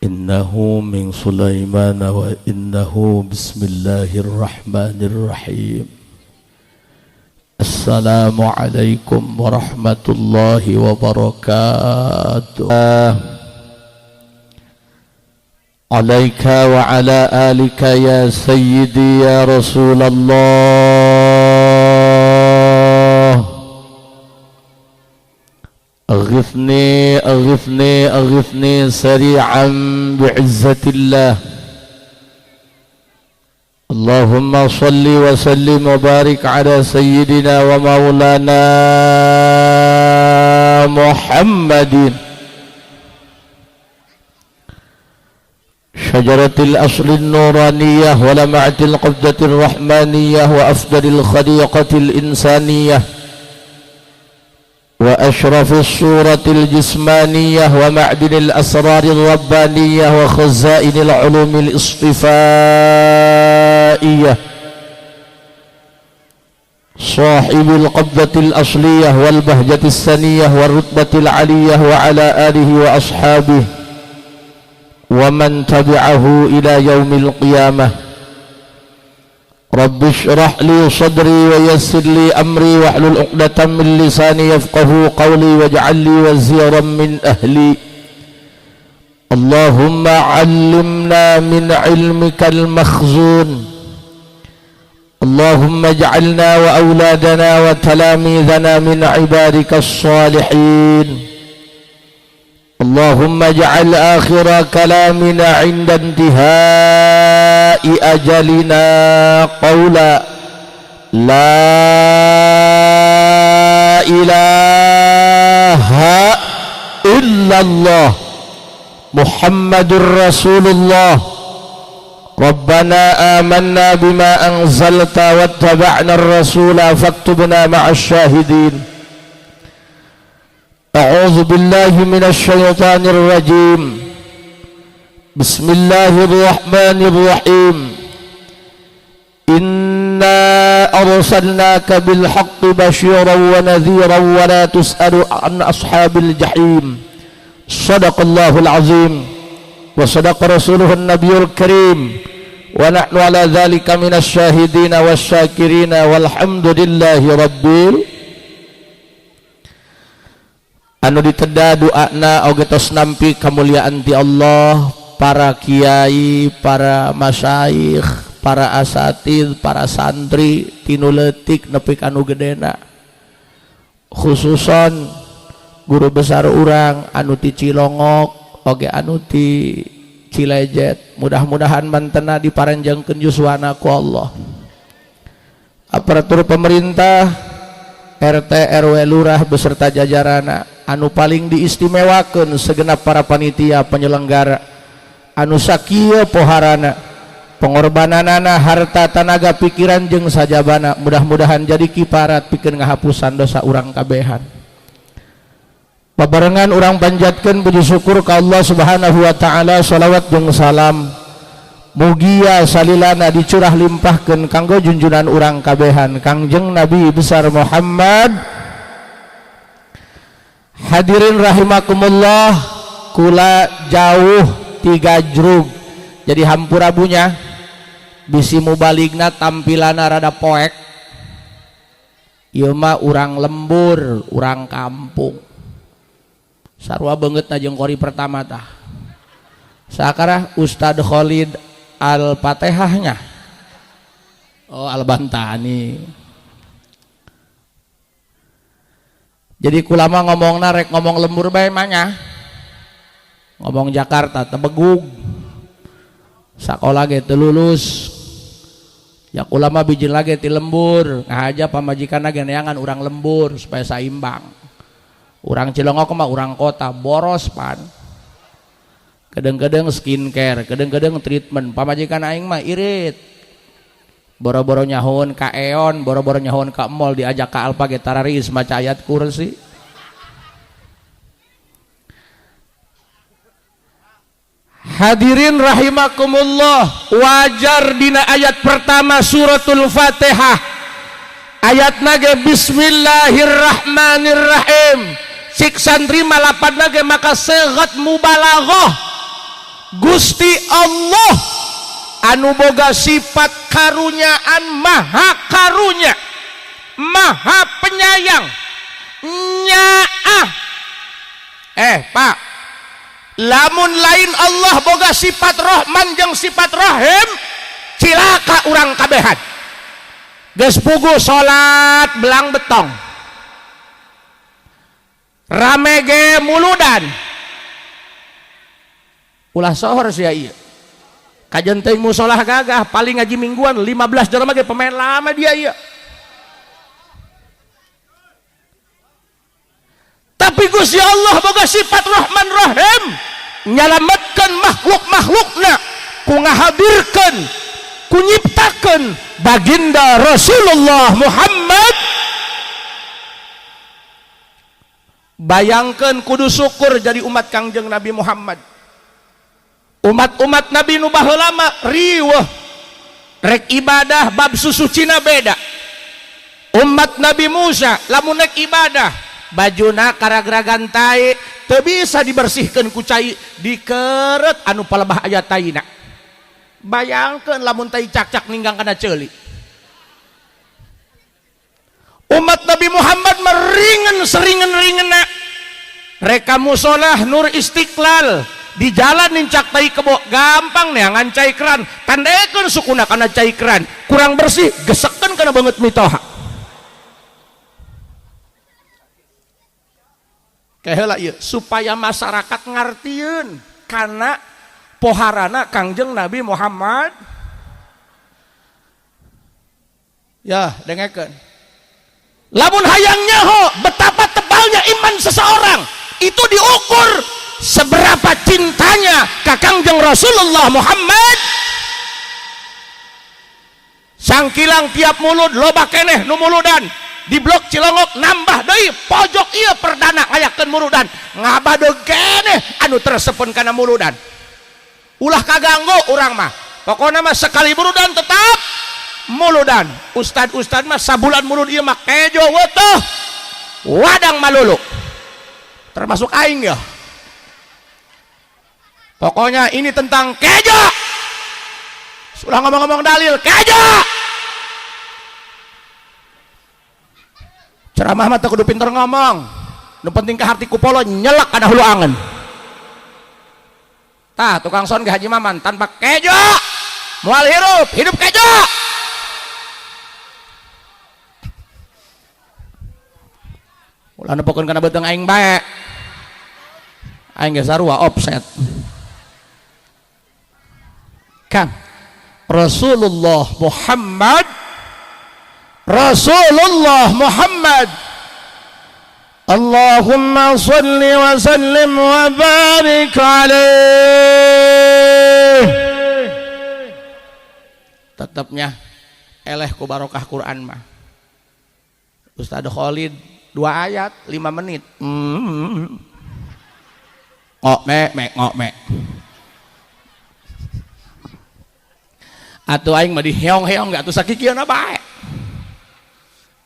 إنه من سليمان وإنه بسم الله الرحمن الرحيم. السلام عليكم ورحمة الله وبركاته. عليك وعلى آلك يا سيدي يا رسول الله. أغثني أغثني أغثني سريعا بعزة الله. اللهم صل وسلم وبارك على سيدنا ومولانا محمد شجرة الأصل النورانية ولمعة القبضة الرحمانية وأفضل الخليقة الإنسانية وأشرف الصورة الجسمانية ومعدن الأسرار الربانية وخزائن العلوم الاصطفائية، صاحب القبضة الأصلية والبهجة السنية والرتبة العلية، وعلى آله وأصحابه ومن تبعه إلى يوم القيامة. رب اشرح لي صدري ويسر لي أمري واحلل عقدة من لساني يفقه قولي واجعل لي وزيرا من أهلي. اللهم علمنا من علمك المخزون. اللهم اجعلنا وأولادنا وتلاميذنا من عبادك الصالحين. اللهم اجعل آخر كلامنا عند انتهاء أجلنا قولا لا إله إلا الله محمد رسول الله. ربنا آمنا بما أنزلت واتبعنا الرسول فاكتبنا مع الشاهدين. أعوذ بالله من الشيطان الرجيم. بسم الله الرحمن الرحيم. إنا أرسلناك بالحق بشيرا ونذيرا ولا تسأل عن أصحاب الجحيم. صدق الله العظيم وصدق رسوله النبي الكريم ونحن على ذلك من الشاهدين والشاكرين والحمد لله رب. Anu diteda doana oge tos nampi kemuliaan ti Allah, para kiai, para masyayikh, para asatid, para santri, ti nu leutik nepi ka nu gedena, khususon guru besar urang anu ti Cilongok oge anu ti Cilejet. Mudah-mudahan mantena diparanjangkeun yuswana ku Allah. Aparatur pemerintah, RT, RW, lurah beserta jajarana, anu paling diistimewakan segenap para panitia penyelenggara anu sakieu poharana, pengorbananana, harta, tanaga, pikiran jeung sajabana, mudah-mudahan jadi kiparat pikeun ngahapusan dosa urang kabehan. Babarengan urang panjatkeun puji syukur ka Allah Subhanahu wa taala. Salawat jeung salam mugia salilana dicurah limpahkeun kanggo junjunan urang kabehan, Kangjeng Nabi besar Muhammad. Hadirin rahimakumullah, kula jauh tiga jrug, jadi hampura bunya bisi mubaligna tampilana rada poek. Ieu mah urang lembur, urang kampung, sarua beungeutna jeung qori pertama tah. Sakarah Ustad Khalid Al-Fatihahnya, oh, Al-Bantani. Jadi kulama ngomong rek ngomong lembur bae mah, ngomong Jakarta tebegug, sakola ge teu lulus ya. Kulama bijil lagi ti lembur, ngahaja pamajikan ge neangan urang lembur supaya saimbang. Urang Cilongok mah urang kota, boros pan. Kadang-kadang skincare, kadang-kadang treatment. Pamajikan aing mah irit, boro-boro nyahun ka Eon, boro-boro nyahun ka mall, diajak ka Alfa ge tararis maca ayat kursi. Hadirin rahimakumullah, wajar dina ayat pertama suratul Fatihah ayat nage bismillahirrahmanirrahim. Cik santri malapan nage maka segat mubalaghah. Gusti Allah anu boga sifat karunyaan, maha karunya, maha penyayang, nyaah. Pak, lamun lain Allah boga sifat Rahman jeung sifat Rahim, cilaka urang kabehan. Geus puguh salat belang betong, rame ge muludan, ulah sohor sia ieu. Kajen teuing musolah gagah, paling ngaji mingguan 15 jelema ge pemain lama dia ieu. Tapi Gusti Allah boga sifat Rahman Rahim, nyalametkeun makhluk-makhlukna ku ngahadirkeun, ku nyiptakeun baginda Rasulullah Muhammad. Bayangkeun kudu syukur jadi umat Kangjeng Nabi Muhammad. Umat-umat Nabi nu baheula mah riweuh, rek ibadah bab susucina beda. Umat Nabi Musa lamun rek ibadah bajuna karagragan tai teu bisa dibersihkeun ku cai, dikeret anu palebah aya taina. Bayangkeun lamun tai cakcak ninggang kana ceuli. Umat Nabi Muhammad meringan seringan-ringena, reka musolah Nur Istiqlal di jalan nincak tai kebo gampang neangan cai keran, tandekeun sukuna kana cai keran, kurang bersih gesekeun kana beungeut mitoha. Keheula ieu supaya masyarakat ngartieun kana poharana Kangjeng Nabi Muhammad. Ya, dengekeun. Lamun hayang nyaho betapa tebalnya iman seseorang itu diukur seberapa cintanya ka Kangjeng Rasulullah Muhammad. Sangkilang tiap mulud loba keneh nu muludan. Di blok Cilongok nambah deui pojok ieu perdana ngayakeun muludan, ngabadog keneh anu tersepun kana muludan. Ulah kaganggu urang mah, pokona mah sekali muludan tetap muludan. Ustad-ustad mah sabulan mulud ieu mah kejo weteh wadang malulu, termasuk aing ya. Pokoknya ini tentang kejo, sudah ngomong-ngomong dalil kejo. Ceramah mah teu kudu pinter ngomong, nu penting ka harti kupolo nyelak kana hulu angen. Tah tukang son ge Haji Maman tanpa kejo moal hirup, hidup kejo. Ulah nepokeun kana beuteung aing bae. Aing ge sarua offset. Kang Rasulullah Muhammad, Rasulullah Muhammad, Allahumma salli wa sallim wa barik alaih. Tetapnya eleh ku barokah Quran mah. Ustaz Khalid 2 ayat 5 menit. Ngok mek mek ngok mek. Atuh aing mah diheong-heong gak atuh sakikieuna bae.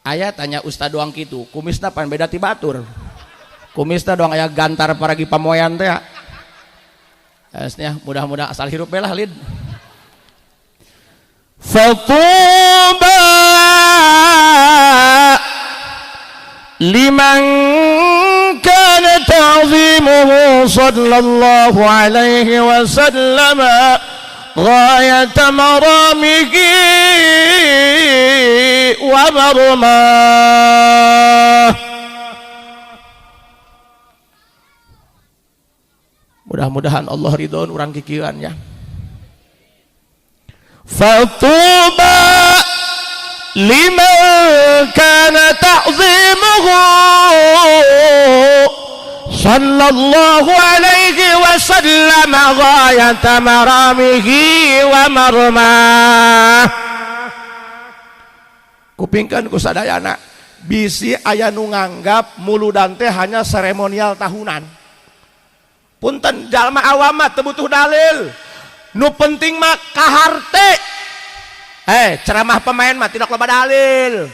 Aya tanya ustad doang kitu, kumisna pan beda ti batur. Kumisna doang aya gantar paragi pamoyan teh. Esnya mudah-mudahan asal hirup lah lid. Fatuba liman kana ta'zimuhu sallallahu alaihi wasallam غاية مرامه ومرماه. Mudah-mudahan Allah ridhoan urang kikieuan ya. Fatuba liman kana ta'zimuhu sallallahu alaihi wasallam ghayata maramihi wa marmah. Kupingkeun ku sadayana, bisi aya nu nganggap muludan teh hanya seremonial tahunan. Punten jalma awam mah teu butuh dalil, nu penting mah kaharte. Ceramah pemain mah tidak loba dalil.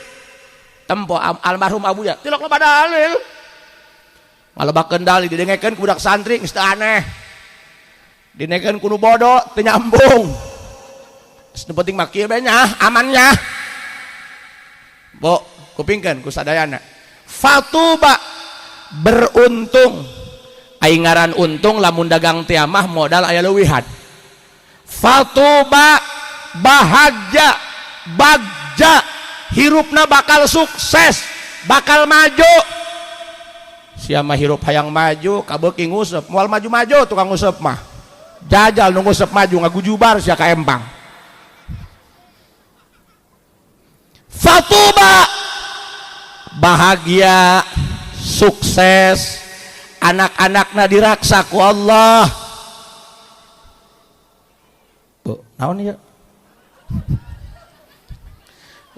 Tempo almarhum Abuya tidak loba dalil. Ngalobakeun dalil didengekeun ku budak santri geus teu aneh. Dinaikeun kudu bodoh teu nyambung. Geus nu penting mah kieu bae nya, amannya. Bo, kupingkeun ku sadayana. Fatuba beruntung. Aing ngaran untung lamun dagang tiamah modal aya leuwihan. Fatuba bahagia, bagja, hirupna bakal sukses, bakal maju. Siapa hirup hayang maju, kabeuki nguseup, moal maju-maju tukang nguseup mah. Jajal nu nguseup maju ngagujubar sia ka empang. Fatuba bahagia, sukses, anak-anakna diraksa ku Allah. Bu, naon ieu?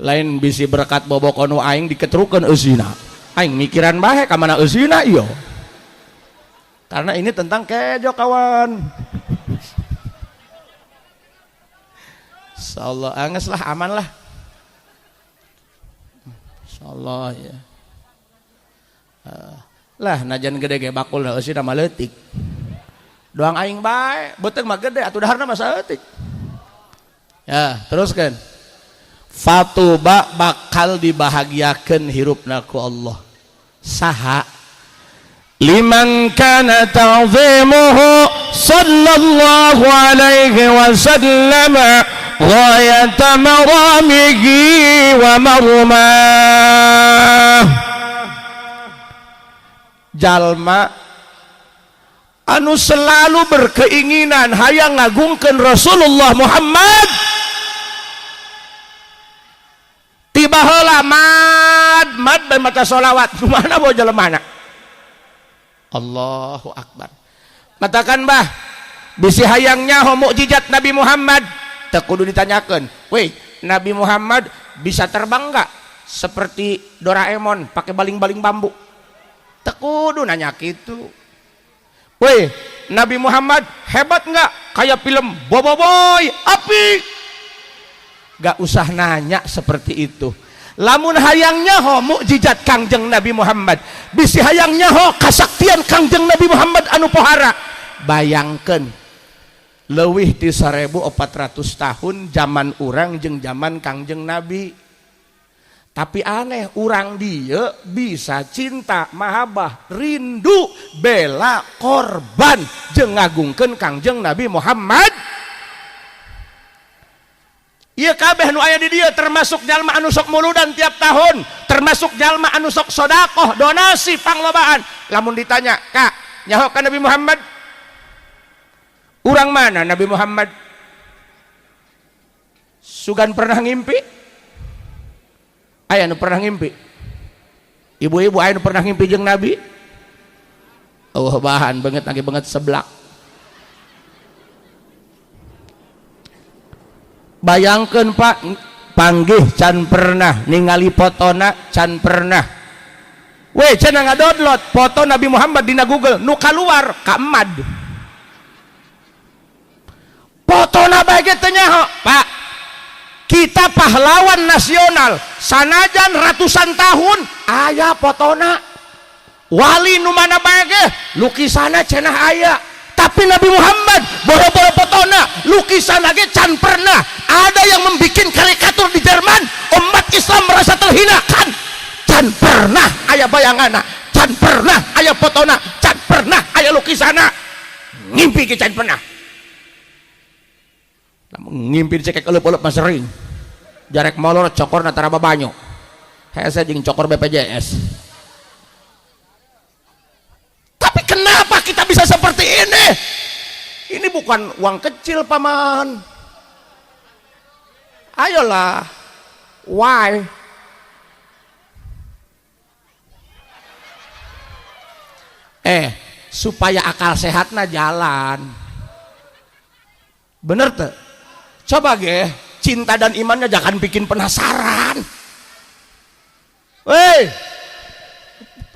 Lain bisi berkat boboko nu aing diketrukeun eusina. Aing mikiran bae ka mana eusina ieu. Karena ini tentang kejo kawan. Insyaallah anges lah, aman lah. Insyaallah ya. Lah najan gede ge bakul eusina mah leutik. Doang aing bae, beuteung mah gede atuh daharna mah saeutik. Ya, teruskan. Fatuba bakal dibahagiakeun hirupna ku Allah. Saha? Liman kana ta'zimuhu sallallahu alaihi wasallam ghayata maramihi wa marmah. Jalma anu selalu berkeinginan hayang ngagungkeun Rasulullah Muhammad tiba heula mad mad bae maca sholawat kumaha bawa jelemana. Allahu akbar. Matakan bah bisi hayang nyaho mukjizat Nabi Muhammad teu kudu ditanyakeun. Weh, Nabi Muhammad bisa terbang enggak seperti Doraemon pakai baling-baling bambu? Teu kudu nanya kitu. Weh, Nabi Muhammad hebat enggak kayak film Boboiboy api? Gak usah nanya seperti itu. Lamun hayang nyaho mukjizat Kangjeng Nabi Muhammad, bisi hayang nyaho kasaktian Kangjeng Nabi Muhammad anu pohara, bayangkeun leuwih ti 1400 tahun zaman urang jeung zaman Kangjeng Nabi. Tapi aneh, urang dieu bisa cinta, mahabbah, rindu, bela, korban jeung ngagungkeun Kangjeng Nabi Muhammad. Ieu kabeh nu aya di dieu termasuk jalma anu sok muludan tiap tahun, termasuk jalma anu sok sodakoh, donasi panglobaan. Lamun ditanya, "Kak, nyaho ka Nabi Muhammad?" Urang mana Nabi Muhammad? Sugan pernah ngimpi? Aya nu pernah ngimpi? Ibu-ibu aya nu pernah ngimpi jeung Nabi? Oh, bahan banget lagi banget seblak. Bayangkan Pak, panggih can pernah ningali fotona can pernah. Weh, cenah ngadownload foto Nabi Muhammad dina Google nu kaluar ka emad. Fotona bae ge teu nyaho, Pak. Kita pahlawan nasional sanajan ratusan tahun aya fotona. Wali nu mana bae ge lukisana cenah aya. Tapi Nabi Muhammad boro-boro fotona lukisan lagi can pernah. Ada yang membuat karikatur di Jerman, umat Islam merasa terhina kan? Can pernah aya bayangana, can pernah aya fotona, can pernah aya lukisana. Ngimpi ke can pernah. Ngimpi dicekek eleup-eleup mah sering. Jarek molor cokorna tara babanyo. Hese jeung cokor BPJS. Tapi kenapa kita bisa seperti ini? Ini bukan uang kecil, paman. Ayolah. Why? Supaya akal sehatna jalan. Bener tuh? Coba ge, cinta dan imannya jangan bikin penasaran. Weh,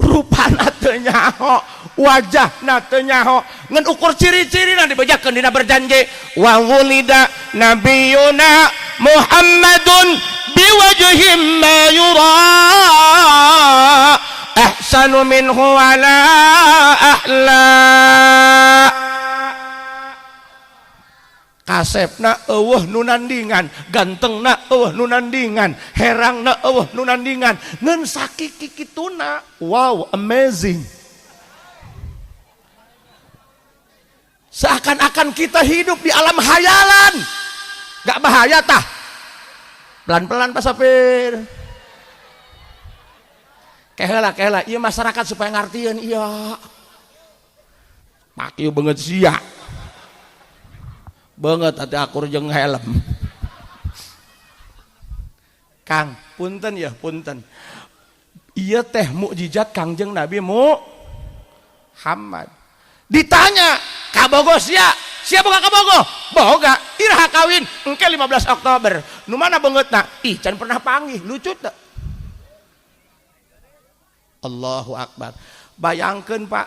rupana teu nyaho, wajahna teu nyaho, ngan ukur ciri-ciri na dibejakeun dina berjanji wa wulida nabiyuna Muhammadun biwajhin ma yura ahsanu minhu wala ahla. Kasepna eueuh nu nandingan, gantengna eueuh nu nandingan, herangna eueuh nu nandingan, ngan sakiki kituna. Wow, amazing. Seakan-akan kita hidup di alam hayalan. Gak bahaya tah? Pelan-pelan Pak Sopir. Kehela kehela, iya masyarakat supaya ngartieun iya. Pakieu beungeut sia. Banget hati akur jeung helm. Kang, punten ya, punten. Iya teh mukjizat Kangjeng Nabi Muhammad. Ditanya, kabogo sia? Sia boga kabogo? Boga. Iraha kawin? Engke 15 Oktober. Nu mana beungeutna? Ih, can pernah panggih, lucu teu? Allahu Akbar. Bayangkeun Pak,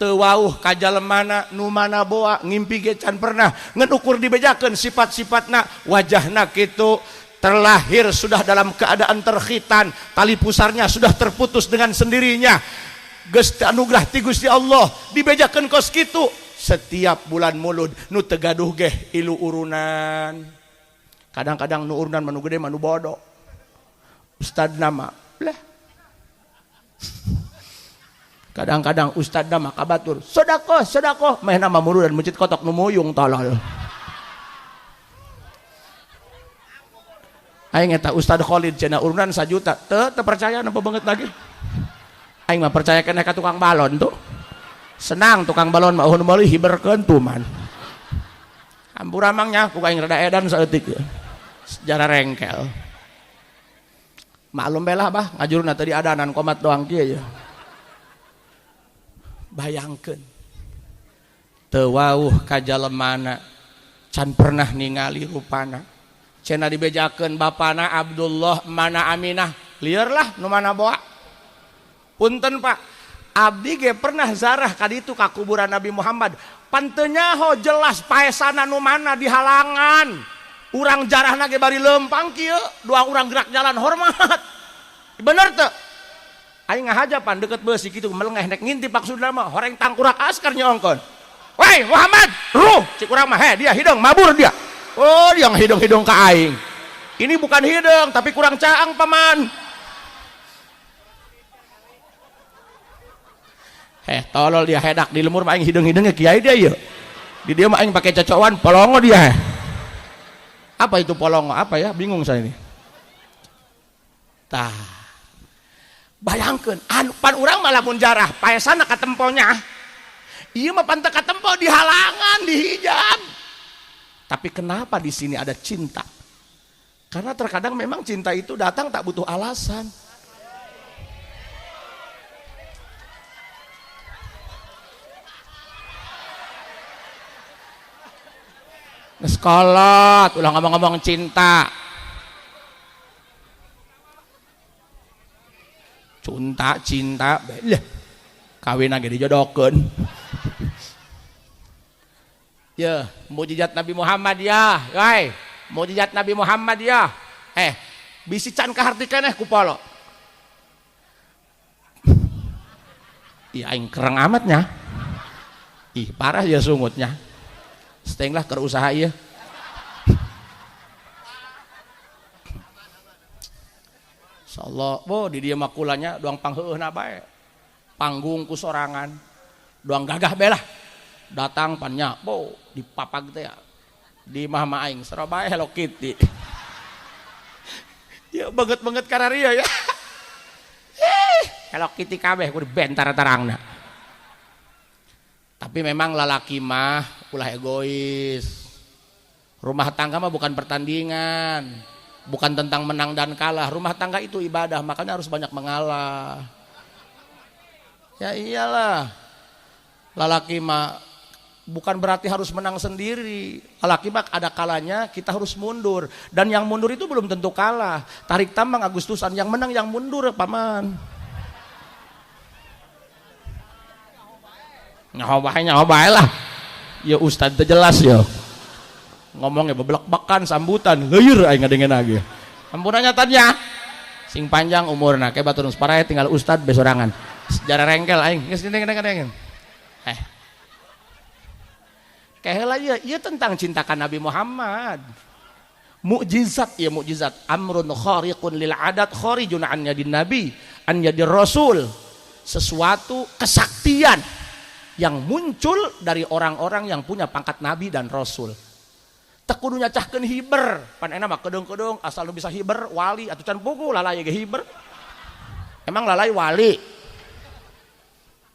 teu wauh ka jalemana nu mana boa ngimpi ge can pernah ngan ukur dibejakeun sifat-sifatna, wajahna kitu terlahir sudah dalam keadaan terkhitan, tali pusarnya sudah terputus dengan sendirinya, geus anugerah ti Gusti Allah dibejakeun kos kitu. Setiap bulan mulud nu teu gaduh geh ilu urunan, kadang-kadang nu urunan mah nu gede mah nu bodoh, ustad nama lah. Kadang-kadang ustad nama kabatur sodakoh sodakoh meh nama muru dan mencit kotok nu muyung tolol. Aing eta Ustad Khalid cenah urunan 1 juta teu teu percaya napa banget lagi. Aing mah percaya keneh ka tukang balon tuh. Senang tukang balon mah eueuh meuli hiberkeun tuman. Hampura mangnya ku aing rada edan saeutik. Sejarah rengkel. Maklum belah bah ngajurna tadi adanan komat doang kieu ya. Bayangkeun teu wauh ka jalemana can pernah ningali rupana, cenah dibejakeun bapana Abdullah mana Aminah, lieur lah nu mana boa. Punten Pak, abdi ge pernah zarah ka ditu ka kuburan Nabi Muhammad, pan teu nyaho jelas paesana nu mana di halangan. Urang jarahna ge bari leumpang kieu, dua urang gerak jalan hormat, bener teu? Aing ngahaja pan deket beusi kitu melengeh nek ngintip maksudna mah horeng tangkurak askar nyeongkeun. Woi Muhammad, ruh cik urang mah, he dia hideung mabur dia. Oh, dia ngahidung-hidung ka aing. Ini bukan hideung tapi kurang caang paman. Heh, tolol dia hedak di lemur mah aing hideung-hideungnya kiai dia ieu. Di dia mah aing pakai cocokan polongo dia. Apa itu polongo? Apa ya? Bingung saya ini. Tah. Bayangkeun, anu pan urang mah lamun jarah paesana katemponya. Ieu mah pan teu katempo di halangan, di hijab. Tapi kenapa di sini ada cinta? Karena terkadang memang cinta itu datang tak butuh alasan. Sekolah, ulah ngomong-ngomong cinta. Cinta, cinta, lah kawin lagi dijodohkeun. Ya, mukjizat Nabi Muhammad ya, woi, mukjizat Nabi Muhammad ya. Bisi can kaharti keneh ku polo. Ih, aing kereng amatnya. Ih, parah ya sungutnya. Seteng lah keur usaha ieu. Insyaallah, bo di dieu mah kulanya doang pangheueuhna bae. Panggung ku sorangan. Doang gagah bae lah. Datang pannya, bo dipapag teh ya. Di imah mah aing sero bae Hello Kitty. Ya banget-banget kararia ya. Hello Kitty kabeh kudu bentar tarangna. Tapi memang lalaki mah ulah egois. Rumah tangga mah bukan pertandingan. Bukan tentang menang dan kalah. Rumah tangga itu ibadah, makanya harus banyak mengalah. Ya iyalah. Lalaki mah bukan berarti harus menang sendiri. Lalaki mah ada kalanya kita harus mundur. Dan yang mundur itu belum tentu kalah. Tarik tambang Agustusan, yang menang yang mundur, paman. Nyaho bae lah. Ya ustad teu jelas ya. Ngomongnya bebelak-bekan sambutan, leueur aing ngadengen lagi. Ampunannya tanya. Sing panjang umurna, ke batur parae tinggal ustad besorangan. Sejarah rengkel aing, geus dengen. Keheula ieu, ieu tentang cinta ka Nabi Muhammad. Mukjizat ya mukjizat, amrun khariqun lil adat kharijun an yadin nabi, an yadir rasul. Sesuatu kesaktian yang muncul dari orang-orang yang punya pangkat nabi dan rasul. Teu kudu nyacahkeun hiber, pan enak mah kedeung-kedeung asal nu bisa hiber wali atuh can puguh lalai ge hiber. Emang lalai wali?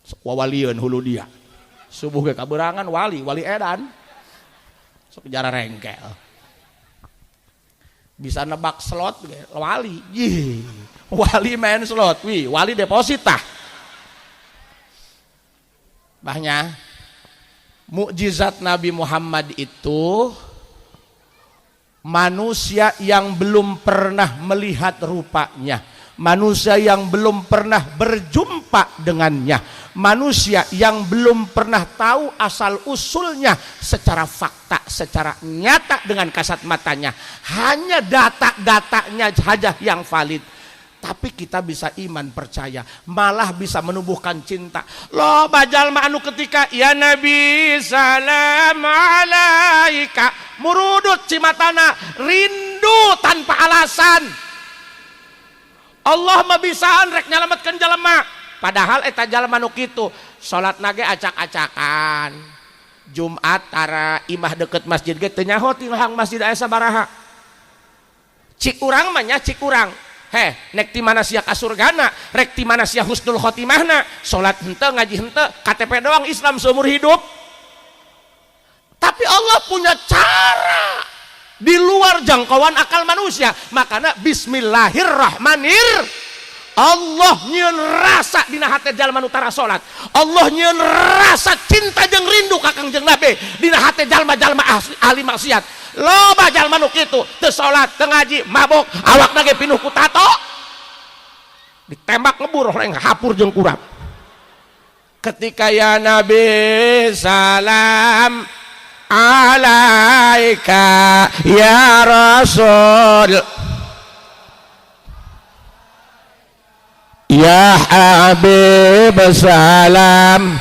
Sok wawalieun hulu dia. Subuh ge kaberangan wali, wali edan. Sok jara rengkel. Bisa nebak slot ge wali. Yih, wali main slot, wih, wali deposit tah. Bahnya mukjizat Nabi Muhammad itu manusia yang belum pernah melihat rupanya, manusia yang belum pernah berjumpa dengannya, manusia yang belum pernah tahu asal-usulnya secara fakta, secara nyata dengan kasat matanya. Hanya data-datanya saja yang valid. Tapi kita bisa iman percaya, malah bisa menumbuhkan cinta. Loba jalma anu ketika ya Nabi salam alaika, murudut cimatana, rindu tanpa alasan. Allah mah bisaan rek nyalametkeun jelema. Padahal eta jalma nu kitu, salatna ge acak-acakan. Jumat tara imah deket masjid ge teu nyaho tilahang masjid aya sabaraha. Cik urang mah nya cik urang. Heh, nek ti mana sia ka surgana, rek ti mana sia husnul khotimahna, salat henteu, ngaji henteu, KTP doang Islam seumur hidup. Tapi Allah punya cara di luar jangkauan akal manusia. Makanya bismillahirrahmanir. Allah nyieun rasa dina hate jalma nu tara salat. Allah nyieun rasa cinta jeung rindu ka Kangjeng Nabi dina hate jalma-jalma ahli maksiat. Loba jalma nu kitu, teu salat, teu ngaji, mabok, awakna ge pinuh ku tato. Ditembak ngebur horeng hapur jeung kurap. Ketika ya Nabi salam alaika ya Rasul ya Habib salam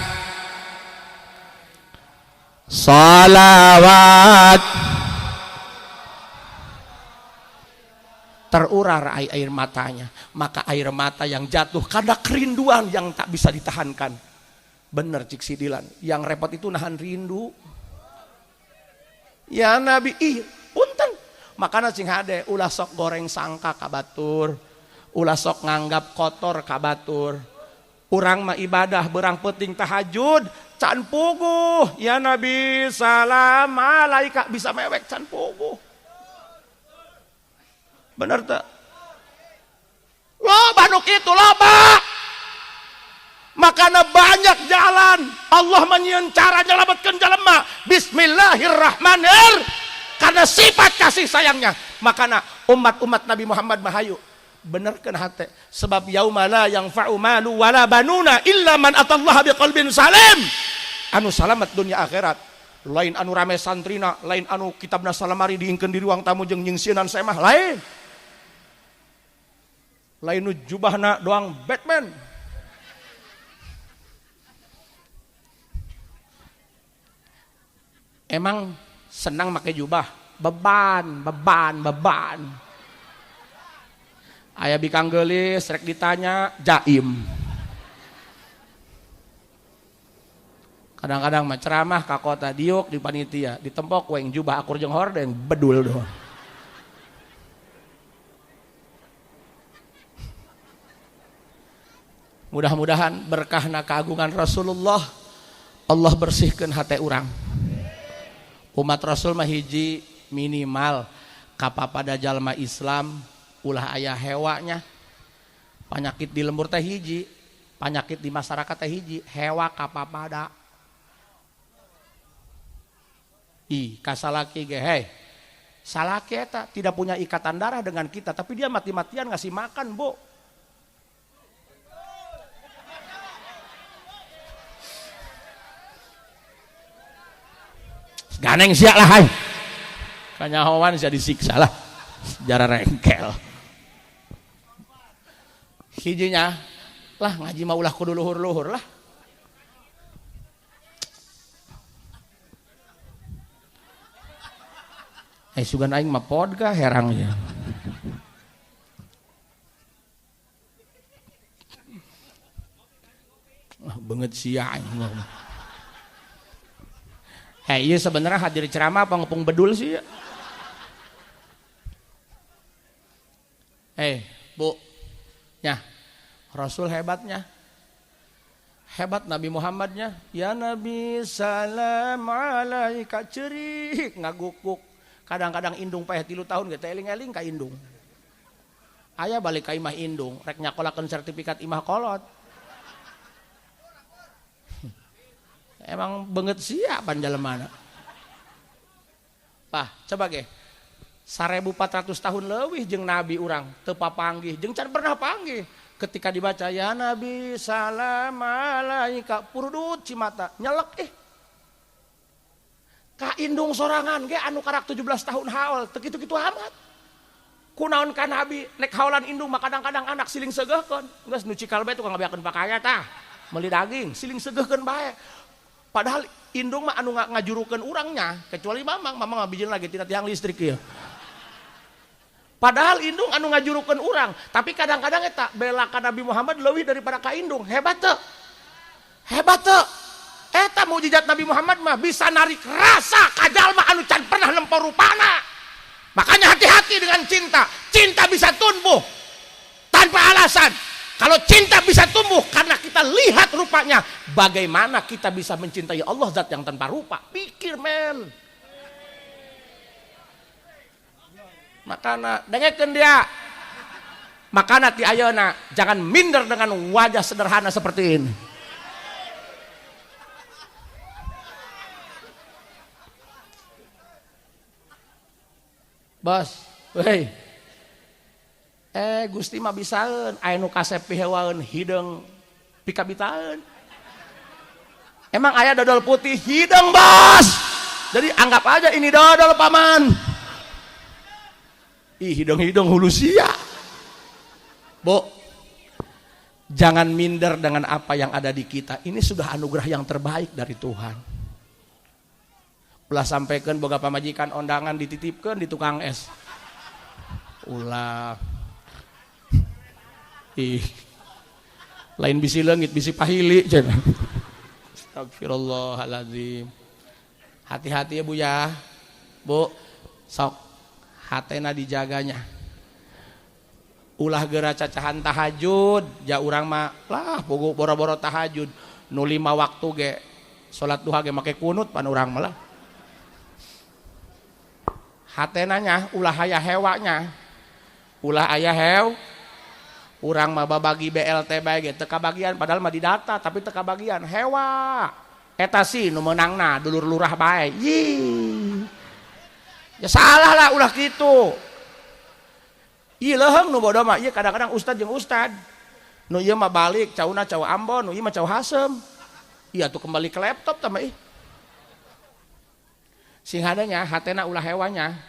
salawat, terurai air matanya. Maka air mata yang jatuh karena kerinduan yang tak bisa ditahankan. Bener cik sidilan, yang repot itu nahan rindu. Ya Nabi, ih punten. Makana cing hade ulah sok goreng sangka ka batur, ulah sok nganggap kotor ka batur. Urang mah ibadah berang penting tahajud can puguh. Ya Nabi salam alaika bisa mewek can puguh. Bener tak? Loba nu kitu loba. Makana banyak jalan Allah menyieun cara nyelametkeun jelema. Bismillahirrahmanir. Karena sifat kasih sayangnya. Makana umat-umat Nabi Muhammad mahayu benerkeun hate. Sebab yauma la yanfa'u malu wala banuna illa man atallaha biqalbin salim. Anu salamat dunia akhirat. Lain anu rame santrina, lain anu kitabna salamari diingkeun di ruang tamu jeung nyingsieunan semah, lain. Lain nu jubahna doang Batman. Emang senang make jubah? Beban, beban, beban. Aya bikang geulis rek ditanya jaim. Kadang-kadang mah ceramah ka kota diuk di panitia, ditempok weng jubah akur jeung hordeng bedul doang. Mudah-mudahan berkahna keagungan Rasulullah, Allah bersihkan hati urang. Umat Rasul mah hiji minimal kapapada jalma Islam ulah aya hewanya. Panyakit di lembur teh hiji, panyakit di masyarakat teh hiji, hewa kapapada. Ih, kasalaki ge hei. Salaki eta tidak punya ikatan darah dengan kita, tapi dia mati-matian ngasih makan, Bu. Ganeng sia lah hai. Kanyahoan sia disiksa lah. Sejarah rengkel. Hijinya lah ngaji mah ulah kudu luhur-luhur lah. Sugan aing mah podga herang ya. Banget sia aing. Hei, iya sebenarnya hadir ceramah apa ngepung bedul sih ya? Bu, ya, Rasul hebatnya, hebat Nabi Muhammadnya. Ya Nabi salam alaika, cerik ngagukuk. Kadang-kadang indung peh 3 tahun gitu, eling-eling ka indung. Ayah balik ka imah indung, rek nyakolakeun sertifikat imah kolot. Emang banget siapa mana? Pah, coba ge. 1400 tahun leuwih jeung nabi urang teu papanggih, jeung can pernah panggih. Ketika dibaca ya Nabi salam alaika, purudut cimata, nyelek Ka indung sorangan ge anu karak 17 tahun haul, teu kitu-kitu amat. Kunaon ka nabi nek haolan indung mah kadang-kadang anak siling seugeuhkeun. Geus nu cikal bae tukang ngabeakeun pakaya tah, meuli daging, siling seugeuhkeun bae. Padahal indung mah anu ngajurukeun urangnya, kecuali mamang, mamang ngabijin lagi tina tiang listrik ieu. Padahal indung anu ngajurukeun urang, tapi kadang-kadang eta bela ka Nabi Muhammad leuwih daripada ka indung. Hebat teu? Hebat teu? Eta mukjizat Nabi Muhammad mah bisa narik rasa ka jalma anu can pernah nempo rupana. Makanya hati-hati dengan cinta. Cinta bisa tumbuh tanpa alasan. Kalau cinta bisa tumbuh karena kita lihat rupanya, bagaimana kita bisa mencintai Allah zat yang tanpa rupa? Pikir men. Makana dengekeun dia. Makana ti ayeuna jangan minder dengan wajah sederhana seperti ini. Bos, wey. Gusti mah bisaeun, aya nu kasep pihewaeun hideung pikabitaeun. Emang aya dodol putih hideung, Bos. Jadi anggap aja ini dodol paman. Ih, hidung-hidung hulu sia. Bu, jangan minder dengan apa yang ada di kita. Ini sudah anugerah yang terbaik dari Tuhan. Ulah sampaikan boga pamajikan ondangan dititipkan di tukang es. Ulah. Ih, lain bisi leungit, bisi pahili. Astagfirullahaladzim. Hati-hati ya Bu ya. Bu, sok hatena dijaganya. Ulah geura cacahan tahajud, ja urang mah lah boro-boro tahajud. Nu 5 waktu ge salat duha ge make kunut pan urang mah lah. Hatenanya ulah aya hewanya. Ulah aya hew. Urang mah babagi BLT bae ge teu kabagian padahal mah didata tapi teu kabagian hewa. Eta sih nu meunangna dulur lurah bae. Yih. Ya salah lah ulah kitu. Ieu leuheung nu bodoh mah, ieu kadang-kadang ustad jeung ustad. Nu ieu mah balik cauna cau Ambon, nu ieu mah cau Hasem. Ieu atuh kembali ke laptop tah mah ih. Sing hadanya hatena ulah hewanya.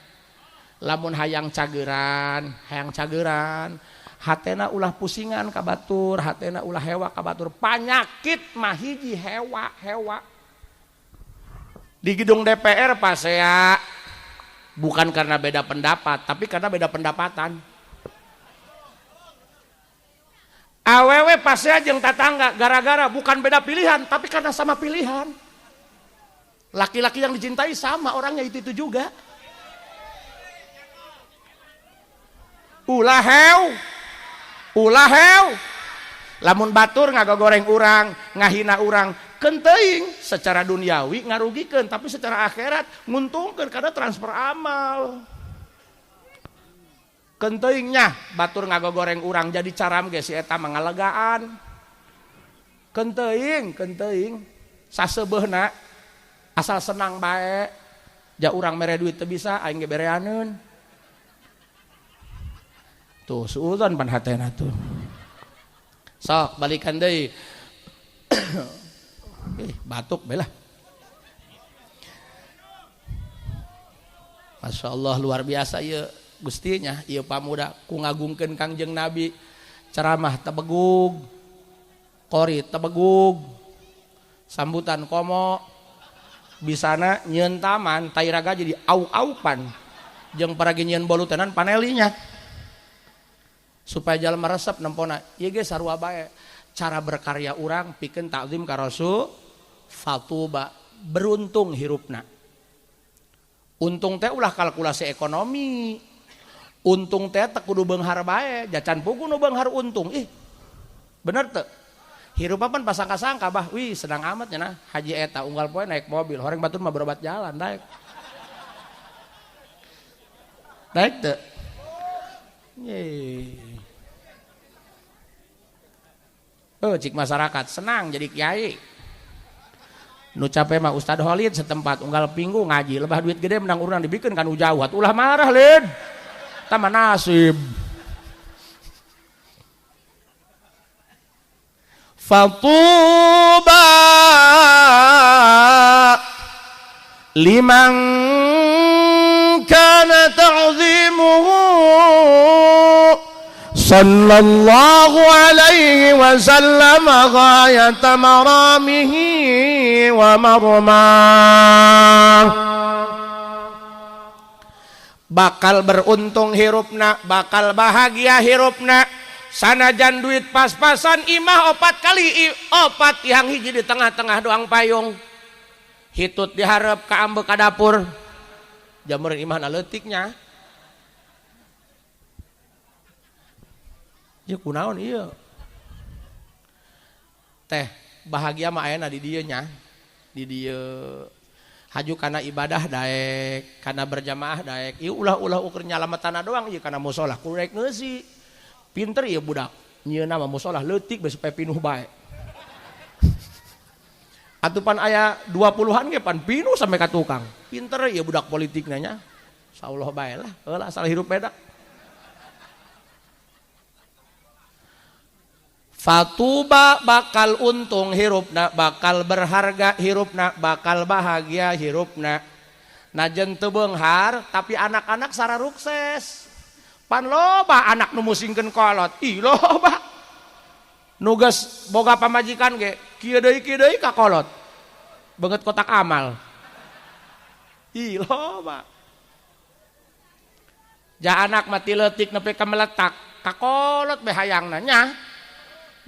Lamun hayang cageran, hatena ulah pusingan ka batur, hatena ulah hewa ka batur. Panyakit mah hiji hewa, hewa. Di gedung DPR pasea bukan karena beda pendapat, tapi karena beda pendapatan. Awewe pasea jeung tatangga gara-gara bukan beda pilihan, tapi karena sama pilihan. Laki-laki yang dicintai sama orangnya itu-itu juga. Ulah hew. Ulah hew. Lamun batur ngagogoreng urang, ngahina urang, kenteuing secara duniawi ngarugikeun, tapi secara akhirat nguntungkeun karena transfer amal. Kenteuingnya batur ngagogoreng urang jadi caram ge si eta mah ngalegaan. Kenteuing, kenteuing saseubeuhna asal senang bae. Ja urang mere duit teu bisa aing ge bereaneun. Tuh suudzon pan hatena tuh. Sok balikan deui. Batuk bae lah. Masya Allah luar biasa ieu Gustinya, ieu pamuda ku ngagungkeun Kangjeng Nabi, ceramah tebegug, qori tebegug, sambutan komo, bisana nyieun taman tai raga jadi au-aupan. Jeung para nyieun bolu tenan panelinya. Supaya jalma resep nempona. Ieu ge sarua bae. Cara berkarya urang pikeun takzim ka Rasul fatuba beruntung hirupna. Untung teh ulah kalkulasi ekonomi. Untung teh teu kudu beunghar bae, jacan pugu nu beunghar untung. Ih. Bener teu? Hirup pan pasangka-sangka bah, wih senang amat nya haji eta unggal poe naik mobil, horeng batur mah berobat jalan naik. Naik teu? Ye. Oh, cik masyarakat senang jadi kiai. Nu capek mah Ustad Holid setempat unggal pinggu ngaji, lebah duit gede menang urang dibikeun kanu jauh. Ulah marah lid. Tah nasib. Fatuba liman kana ta'zimuhu sallallahu alaihi wasallam ghayata maramihi wa marmah. Bakal beruntung hirupna, bakal bahagia hirupna. Sanajan duit pas-pasan imah opat kali opat tihang hiji di tengah-tengah doang payung. Hitut diharap ka ambek ka dapur. Jamuran imah na leutiknya. Ya kunaon ieu. Teh bahagia mah ayana di dieu nya. Di dieu haju kana ibadah daek, kana berjamaah daek. Ieu ulah-ulah ukur nyalametana doang ieu kana musola kudu daek ngeusi. Pinter ieu budak, nyieunna mah musola leutik bae supaya pinuh bae. Atuh pan aya 20-an ge pan pinuh sampai ka tukang. Pinter ieu budak politikna nya. Insyaallah bae lah, heulah asal hirup beda. Fatuba bakal untung hirupna, bakal berharga hirupna, bakal bahagia hirupna. Najan teu beunghar tapi anak-anak sararukses. Pan loba anak nu musingkeun kolot. Ih loba. Nu geus boga pamajikan ge kieu deui ka kolot. Beungeut kotak amal. Ih loba. Ja anak mah ti leutik nepi ka meletak, ka kolot be hayangna nya.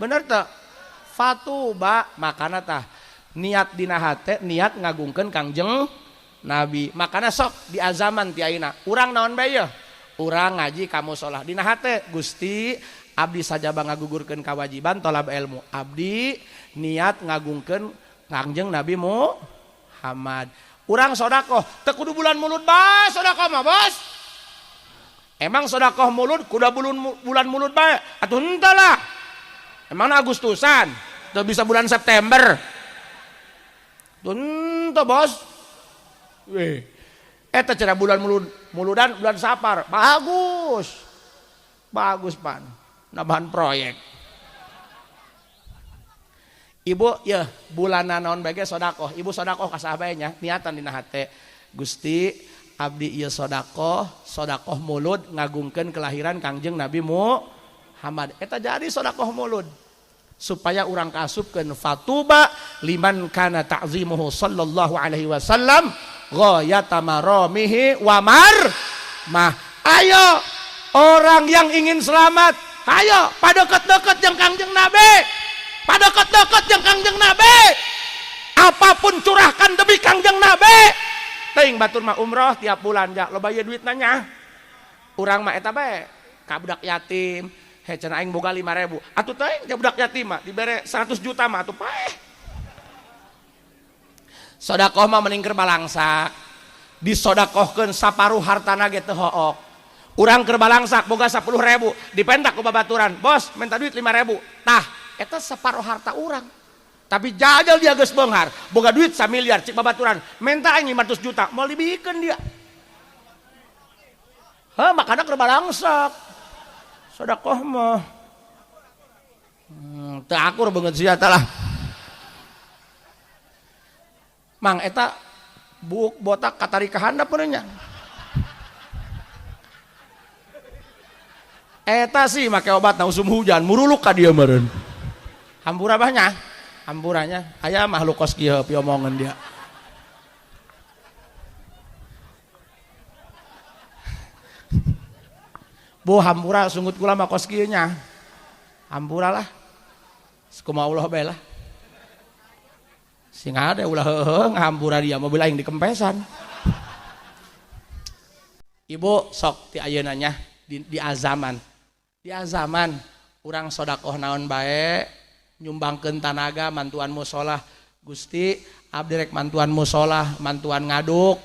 Bener teu? Fatuba makana tah niat dina hate niat ngagungkeun Kangjeng Nabi. Makana sok di azaman ti ayeuna. Urang naon bae yeuh? Urang ngaji ka musola dina hate Gusti abdi sajaba ngagugurkeun kawajiban tolab ilmu. Abdi niat ngagungkeun Kangjeng Nabi Muhammad. Urang sodakoh teu kudu bulan mulud bae sodakoh mah bos. Emang sodakoh mulud kudu bulan mulud bae atuh henteu lah. Emang Agustusan teu bisa bulan September. Tuh bos. Weh. Eta cara bulan mulud, muludan bulan Sapar. Bagus. Bagus pan. Nambahan proyek. Ibu ya bulanan naon bae ge sodakoh. Ibu sodakoh ka saha bae nya, niatan dina hate. Gusti abdi ieu sodakoh, sodakoh mulud ngagungkeun kelahiran Kangjeng Nabi Muhammad. Eta jadi sodakoh mulud supaya urang kaasupkeun fatuba liman kana ta'zimuhu sallallahu alaihi wasallam ghayata maramihi wa marmah. Ayo orang yang ingin selamat, ayo padeket-deket jeung Kangjeng Nabi, padeket-deket jeung Kangjeng Nabi. Apapun curahkan demi Kangjeng Nabi. Teuing batur mah umroh tiap bulan ja loba ieu duitna nya. Urang mah eta bae ka budak yatim. He cenah aing boga 5.000. Atuh teuing ja budak yatim mah dibere 100 juta mah atuh paeh. Sodakoh mah mending keur balangsak. Disodakohkeun saparuh hartana ge teu hook. Urang keur balangsak boga 10.000, dipentak ku babaturan. Bos, minta duit 5.000. Tah, eta saparuh harta urang. Tapi jajal dia geus beunghar, boga duit 1 miliar cik babaturan, minta aing 500 juta, moal dibikeun dia. Heh, makana keur balangsak. Sodakoh mah teu akur beungeut sia tah lah. Mang eta buuk botak katarik ka handap nya. Eta sih make obat na usum hujan muruluk ka dieu meureun. Hampura bah nya. Hampuranya aya makhluk kos kieu piomongeun dia. Bu hampura sunggut kula mah kos kieu nya. Hampura lah. Kumaha Allah bae lah. Sing ada ulah heuheuh ngahampura dia mobil aing dikempesan. Ibu sok ti ayeuna nya di azaman. Di azaman urang sodakoh naon bae nyumbangkeun tanaga mantuan musolah. Gusti abdi rek mantuan musolah, mantuan ngaduk,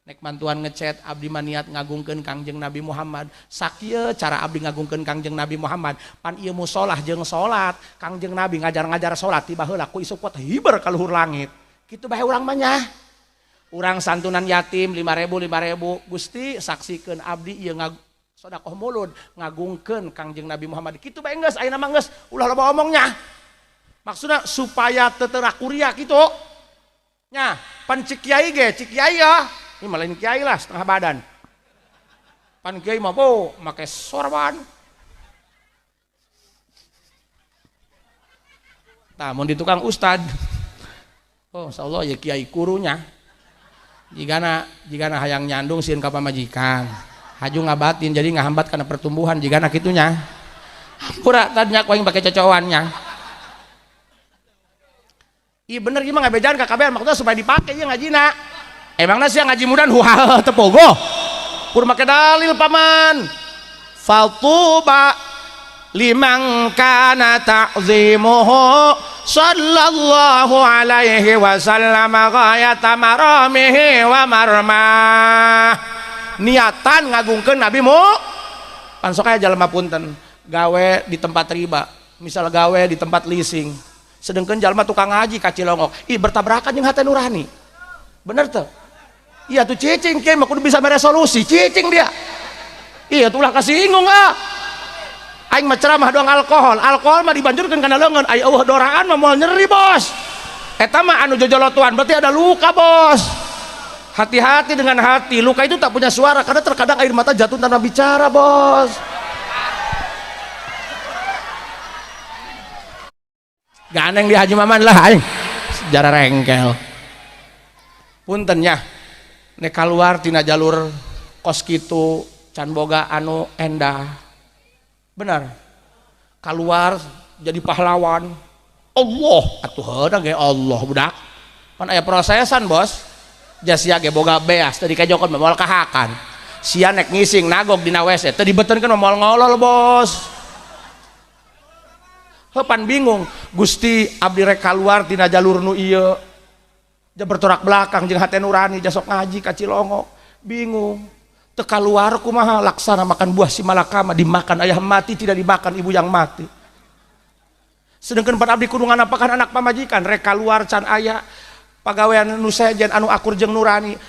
nek mantuan ngecet, abdi mah niat ngagungkeun Kangjeng Nabi Muhammad. Sakieu cara abdi ngagungkeun Kangjeng Nabi Muhammad, pan ieu musolah jeung salat, Kangjeng Nabi ngajar-ngajar salat tiba heula ku isuk kuat hiber ka luhur langit. Kitu bae urang mah nya. Urang santunan yatim 5.000 5.000, Gusti saksikeun abdi ieu sodakoh mulud ngagungkeun Kangjeng Nabi Muhammad. Kitu bae geus ayeuna mah geus ulah loba omongnya. Maksudna supaya teu terakuria kitu. Nya, pan cik kiai ge, cik kiai ya. Ini malah kiai lah setengah badan. Pan kiai mah bo make sorban. Tah mun di tukang ustad. Oh, insyaallah ya kiai kurunya. Jigana hayang nyandung sieun ka pamajikan. Haju ngabatin jadi ngahambat kana pertumbuhan jigana kitunya. Hampura tadinya ku aing pake cocowannya. Iya bener gimana ngabejaan ka KBR maksudnya supaya dipake ieu ngajina. Emangna sia ngaji mudan huha teu pogo. Kur make dalil paman. Fatuba liman kana ta'zimuhu sallallahu alaihi wasallam ghayata maramihi wa marmah. Niatan ngagungkeun Nabi mu pan sok aya jalma punten gawe di tempat riba, misal gawe di tempat leasing. Sedangkan jalma tukang ngaji ka Cilongok, ih bertabrakan jeung hate nurani. Bener tuh? Iya tuh cicing kieu mah kudu bisa mere solusi, cicing dia. Iya tuh ulah kasinggung ah. Aing mah ceramah doang alkohol, alkohol mah dibanjurkeun kana leungeun, ai eueuh doraan mah moal nyeri bos. Eta mah anu jojolotuan berarti ada luka bos. Hati-hati dengan hati, luka itu tak punya suara karena terkadang air mata jatuh tanpa bicara bos. Ganeng di Haji Maman lah aing. Sejarah rengkel. Punten nya. Nek kaluar tina jalur kos kitu can boga anu endah. Benar. Kaluar jadi pahlawan. Allah atuh heuna ge Allah budak. Pan aya prosesan bos. Jasia ge boga beas teu dikajokon mah moal kahakan. Sia nek ngising nagog dina WC teu dibetenkeun mah moal ngolol bos. Hepan bingung, Gusti abdi rek kaluar tina jalur nu ieu. Ja bertorak belakang jeung hate nurani ja sok ngaji ka Cilongok. Bingung. Teu kaluar kumaha laksana makan buah si malakama dimakan ayah mati tidak dimakan ibu yang mati. Sedangkan pan abdi kudu nganapakan anak pamajikan rek kaluar can aya pagawean nu sejen anu akur jeung nurani.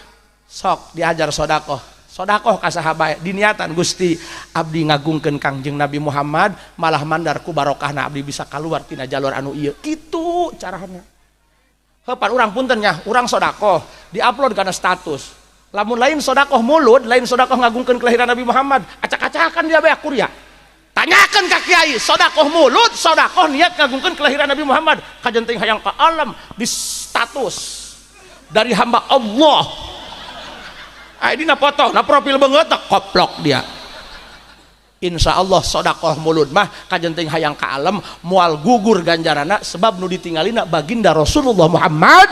Sok diajar sodakoh. Sodakoh ka saha bae diniatan Gusti abdi ngagungkeun Kangjeng Nabi Muhammad malah mandar ku barokahna abdi bisa kaluar tina jalur anu ieu. Kitu carana. Heupan urang punten nya, urang sodakoh diupload kana status. Lamun lain sodakoh mulut, lain sodakoh ngagungkeun kelahiran Nabi Muhammad, acak-acakan dia bae kuria. Tanyakeun ka kiai, sodakoh mulut, sodakoh niat ngagungkeun kelahiran Nabi Muhammad, kajen teuing hayang ka alam di status dari hamba Allah. Ai dina foto, na profil beungeut koplok dia. Insya Allah sodakoh mulut mah kajen teuing hayang ka alam moal gugur ganjarana sebab nu ditinggalina baginda Rasulullah Muhammad.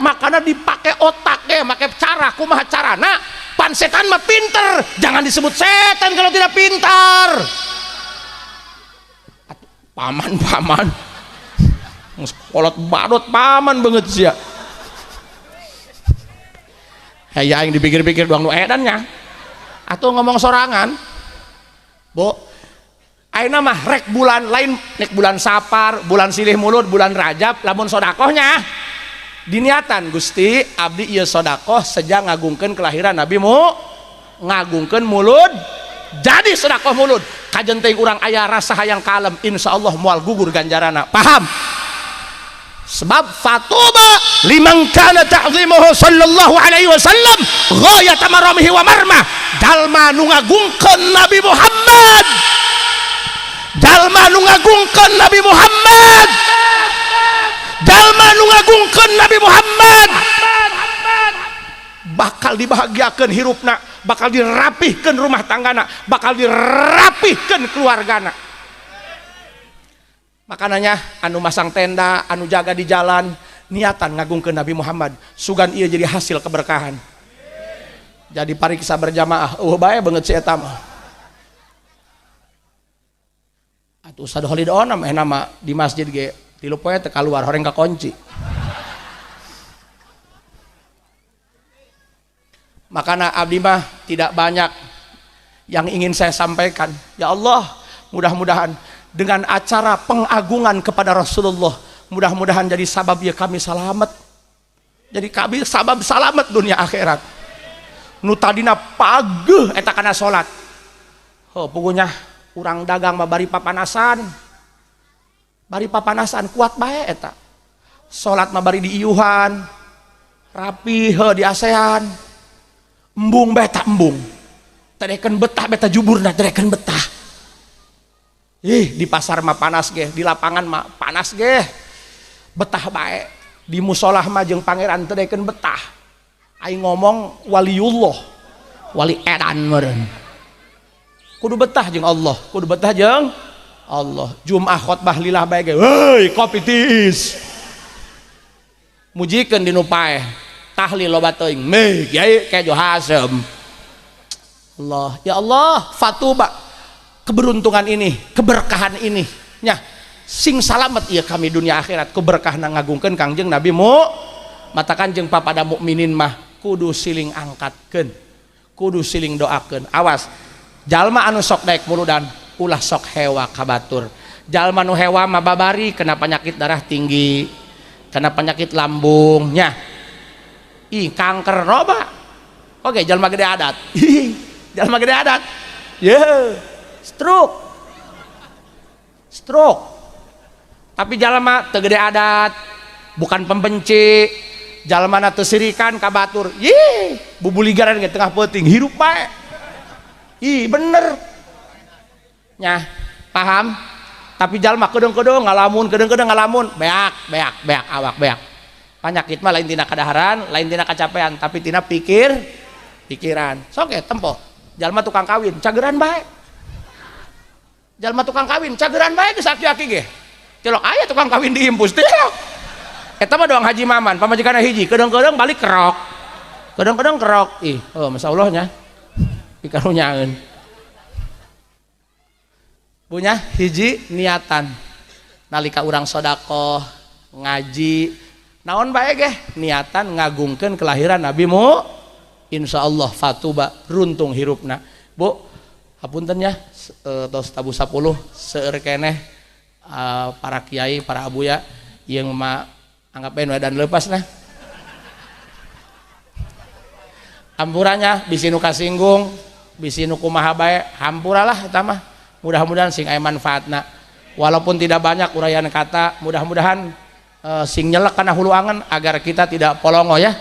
Makana dipake otak ge, make cara kumaha carana pan setan mah pinter, jangan disebut setan kalau tidak pintar. Paman-paman kolot badot paman banget sia. Hey, aing dipikir-pikir doang nu edan nya. Atau ngomong sorangan. Bu, ayeuna mah rek bulan lain, rek bulan Sapar, bulan Silih Mulud, bulan Rajab, lamun sodakohnya diniatan Gusti abdi ieu sodakoh sejak ngagungkeun kelahiran Nabi mu, ngagungkeun mulud, jadi sodakoh mulud. Kajen teuing urang aya rasa hayang kalem, insyaallah moal gugur ganjarana. Paham? Sebab fatuba liman kana ta'zimuhu sallallahu alaihi wasallam ghayata maramihi wa marmah. Jalma nu ngagungkeun Nabi Muhammad, jalma nu ngagungkeun Nabi Muhammad, jalma nu ngagungkeun Nabi Muhammad Bakal dibahagiakeun hirupna, bakal dirapihkeun rumah tanggana, bakal dirapihkeun keluargana. Makananya anu masang tenda, anu jaga di jalan, niatan ngagungkeun Nabi Muhammad, sugan ieu jadi hasil keberkahan. Jadi pariksa berjamaah, eueuh bae beungeut si eta mah. Atuh Ustaz Kholid Onam nama di masjid ge 3 poe teu kaluar horeng kakunci. Makana abdi mah tidak banyak yang ingin saya sampaikan. Ya Allah, mudah-mudahan dengan acara pengagungan kepada Rasulullah, mudah-mudahan jadi sabab ya kami selamat. Jadi kami sabab selamat dunia akhirat. Nu tadina pageuh eta kana salat. Oh, pugunya urang dagang mah bari papanasan. Bari papanasan kuat bae eta. Salat mah bari diiuhan. Rapi heuh di ASEAN. Embung beta embung. Terekeun betah beta juburna terekeun betah. Ih, di pasar mah panas ge, di lapangan mah panas ge. Betah bae. Di musolah mah jeung pangeran terekeun betah. Aing ngomong waliullah, wali edan meureun. Kudu betah jeung Allah, kudu betah jeung Allah. Jumat khotbah lillah bae ge. Heuy, kopi tiis. Mujikeun di nu paeh. Tahlil loba teuing. Meh, kiai kejo hasem. Allah, ya Allah, fatuba. Keberuntungan ini, keberkahan ini, nya sing salamet ieu kami dunia akhirat, keberkahna ngagungkeun Kangjeng Nabi mu. Matakan jeung papada mukminin mah kudu siling angkatkeun, kudu siling doakeun. Awas, jalma anu sok daek muludan ulah sok hewa ka batur. Jalma nu hewa mah babari kena penyakit darah tinggi, kena penyakit lambung, nya. Ih, kanker loba. Oke, jalma gede adat. Jalma gede adat. Ye, stroke. Stroke. Tapi jalma teu gede adat, bukan pembenci, jalma na teu sirikan ka batur. Yih, bubuligaran ge tengah peuting hirup bae. Ih, bener. Nyah, paham? Tapi jalma kedeung-kedeung ngalamun, kedeung-kedeung ngalamun, beak, beak, beak awak beak. Penyakit mah lain tina kadaharan, lain tina kacapean, tapi tina pikiran. Sok ge tempo. Jalma tukang kawin, cageran bae. Jalma tukang kawin, cageran bae geus aki-aki ge. Tilok aya tukang kawin diimpus, tilok. Eta mah doang Haji Maman, pamajikanna hiji, kedeung-kedeung balik kerok. Kedeung-kedeung kerok. Ih, oh masyaallah nya. Pikarunyaeun. Punya hiji niatan. Nalika urang sedekah, ngaji, naon bae ge niatan ngagungkeun kelahiran Nabi mu. Insyaallah fatuba runtung hirupna. Bu, hapunten nya, tos tabuh 10 seueur keneh para kiai, para abuya yang mah anggap bae nu edan leupas nah. Ampurannya bisi nu kasinggung, bisi nu kumaha bae, hampuralah eta mah. Mudah-mudahan sing aya manfaatna. Walaupun tidak banyak uraian kata, mudah-mudahan sing nyelek kana hulu angen agar kita tidak polongo ya.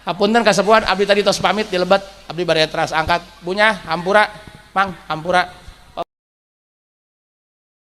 Hapunten kasepuhan abdi tadi tos pamit di lebet, abdi bari teras angkat. Bunya hampura, mang hampura.